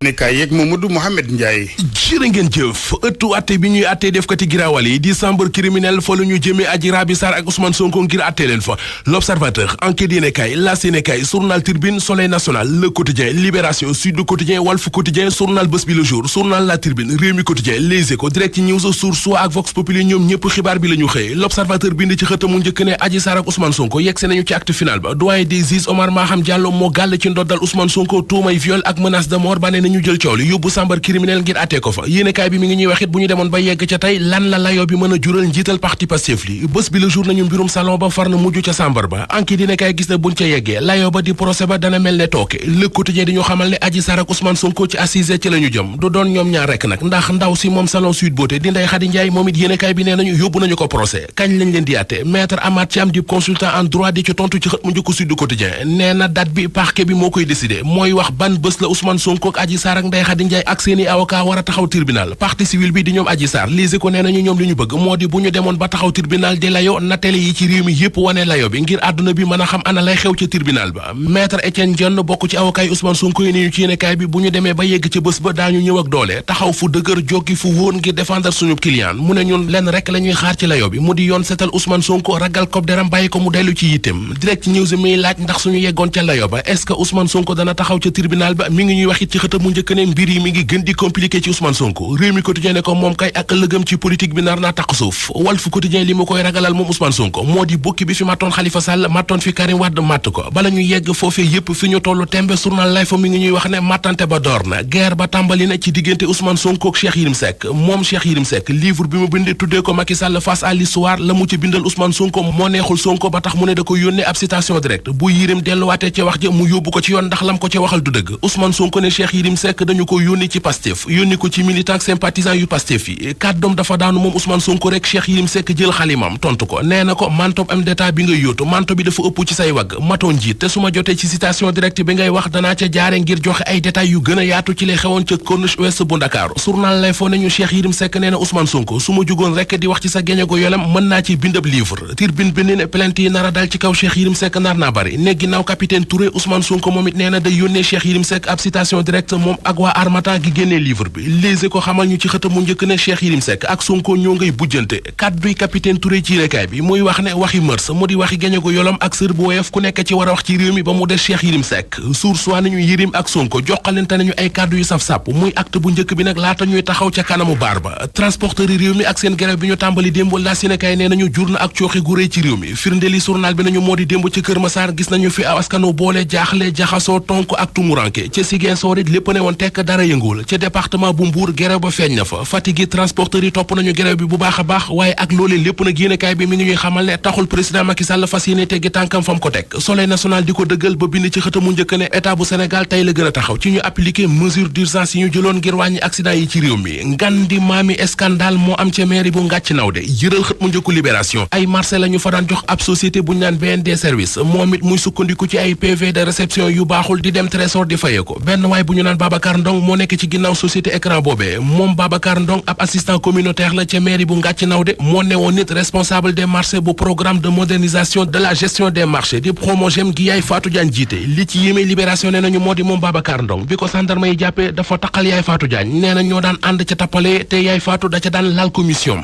nekkaay yeeg Mamadou Mohamed Ndiaye. jërë ngeen jëf ëttu atte bi ñuy attee def kati giraawal yi di chambre criminelle fa lu ñu jëmee Adji Raby Sarr ak Ousmane Sonko ngir attee leen fa l'Observateur, Enquête yéenekaay, L'As yéenekaay, Journal Tribune, Soleil national, Le Quotidien, Libération, Sud Quotidien, Walf Quotidien, Journal Bës Bi Le Jour, Journal La Tribune, Rewmi Quotidien, Les Échos, Direct News, Source A ak Vox Populi ñoom ñëpp xibaar bi la ñu xëy. L'Observateur bind ci xëtamu njëkk ne Adji Sarr ak Ousmane Sonko yegg nañu ci acte final ba. Doyen des juges Omar Maham Diallo moo gàll ci ndoddal Ousmane Sonko tuumay viol ak menace de mort ba ne nañu jël coow li yóbbu chambre criminelle ngir attee ko fa. Yéenekaay bi mi ngi ñuy wax it bu ñu demoon ba yegg ca tey lan la layoo bi mën a jural njiital parti Pastef li. Bës Bi Le Jour nañu mbirum salon ba far na mujj ca chambre ba. Enquête yéenekaay gis na buñ ca yeggee layoo ba di procès ba dana mel ne tooke. Le Quotidien di ñu xamal ne Adji Sarr ak Ousmane Sonko ci assise ci la ñu jëm du doon ñoom ñaar rekk nag ndax ndaw si moom salon Sweet Beauté di Ndeye Khady Ndiaye moom it yéenekaay bi nee nañu yóbbu nañu ko procès kañ lañ leen di àtte. Maître Amath Thiam di consultant en droit di ci tontu ci xët mu njëkk Sud Quotidien nee na date bi parquet bi moo koy décider mooy wax ban bés la Ousmane Sonko ak Adji Sarr ak Ndeye Khady Ndiaye ak seeni avocat war a taxaw tribunal. Partie civile bi di ñoom Adji Sarr lise ko nee nañu ñoom li ñu bëgg moo di bu ñu demoon ba taxaw tribunal di layo na télé yi ci réew mi yépp wane layo bi ngir àdduna bi mën a xam ana lay xew ca tribunal ba. Maître Etienne Dione bokk ci avocat yi Ousmane Sonko yi ñu ci yéenekaay bi bu ñu demee ba yegg ca bés ba daañu ñëw ak doole taxaw fu dëgër joggi fu wóor ngir défendre suñu client mu ne ñun lenn rek la ñuy xaar ci layo bi mu di yoon seetal Ousmane Sonko ragal kob deram bàyyi ko mu dellu ci yittem. Direct News mi laaj ndax suñu yeggoon ca layo ba est-ce que Ousmane Sonko dana taxaw ca tribunal ba mi ngi ñuy wax it ci xëtam mu njëkk ne mbir yi mi ngi gën di compliqué ci Ousmane Sonko. Rewmi Quotidien ne ko moom kay ak ëllëgam ci politique bi nar naa taq suuf. Walf Quotidien li mu koy ragalal moom Ousmane Sonko moo di bukki bi fi mattoon Khalifa Sall mattoon fi Karim Wade matt ko bala ñu yegg foofee yépp fi ñu tollu tembe journal Life mi ngi ñuy wax ne mattante ba door na guerre ba tàmbali na ci diggante Ousmane Sonko ak Cheikh Yérim Seck moom Cheikh Yérim Seck livre bi mu bind tuddee ko Macky Sall face à l'histoire la mu ci bindal Ousmane Sonko moo neexul Sonko ba tax mu ne da ko yónnee ab citation directe bu Yérim delluwaatee ca wax ja mu yóbbu ko ci yoon ndax lam ko ca waxal du dëgg. Ousmane Sonko ne Cheikh Yérim Seck dañu ko yónni ci Pastef yónni ko ci militant sympathisant yu Pastef yi kàddoom dafa daanu moom Ousmane Sonko rek Cheikh Yérim Seck jël xalimam tontu ko nee na ko manto am d'état bi ngay yóotu manto bi dafa ëpp ci say wagg matoo njiit te su ma jotee ci citation directe bi ngay wax danaa ca jaare ngir joxe ay détails yu gën a yaatu ci lay xewoon ca Corniche Ouest bu Ndakaaru journal lay foo nañu Cheikh Yérim Seck nee na Ousmane Sonko su ma jugoon rek di wax ci sa géño go yolam mën naa ci bindab livre Tribune bind ne plainte yi nar a dal ci kaw Cheikh Yérim Seck nar naa bari ne ginnaaw capitaine Touré Ousmane Sonko moom it nee na day yónnee Cheikh Yérim Seck ab citation directe moom ak waa Harmattan gi génnee livre bi léegi ko xamal ñu ci xëtam mu njëkk ne Cheikh Yérim Seck ak Sonko ñoo ngay bujjante kàdduy capitaine Touré ci yéenekaay bi muy wax ne waxi mërs mu di waxi géño go yolam ak sër bu woyof ku nekk ci war a wax ci réew mi ba mu des Cheikh Yérim Seck source waa nañu Yérim ak Sonko joxalante nañu ay kàddu yu saf-sàpp muy acte bu njëkk bi nag laata ñuy taxaw ca kanamu baar ba transporteur yi réew mi ak seen grève bi ñu tàmbali démb la yéenekaay nee nañu jur na ak cooxi gu réy ci réew mi firndeli journal bi nañu moo di démb ci Kër Massar gis nañu fi askanu boole jaaxle jaxasoo tonk ak tumuranke ca Ziguinchor it lépp ne woon tekk dara yëngul ca département bu Mbour grève ba feeñ na fa Fatick transporteur yi topp nañu grève bi bu baax a baax waaye ak loolee lépp nag yéenekaay bi mi ngi ñuy xamal ne taxul président Macky Sall fas yéene teggi tànkam fam ko teg Soleil national di ko dëggal ba bind ci xëtamu njëkk ne état bu Sénégal tey la gën a taxaw ci ñu appliquer mesure d'urgence yi ñu jëloon ngir wàññi accident yi ci réew mi ngan di maami scandale moo am ca mairie bu Ngàcc Nawde yëral xët mu njëkku Libération ay marché la ñu fa daan jox ab société bu ñu naan BND service moom it muy sukkandiku ci ay PV de réception yu baaxul di dem trésor di faye ko benn waay bu ñu naan Babacar Ndong moo nekk ci ginnaaw société écran boobee moom Babacar Ndong ab assistant communautaire la ca mairie bu Ngàcc Nawde moo newoon nit responsable des marchés bu programme de modernisation de la gestion des marchés di Promogem gi yaay Fatou Diagne jiite li ci yéeme Libération nee nañu moo di moom Babacar Ndong bi ko gendarme yi jàppee dafa taqal yaay Fatou Diagne nee na ñoo daan ànd ca tappale te yaay Fatou da ca daan laal commission.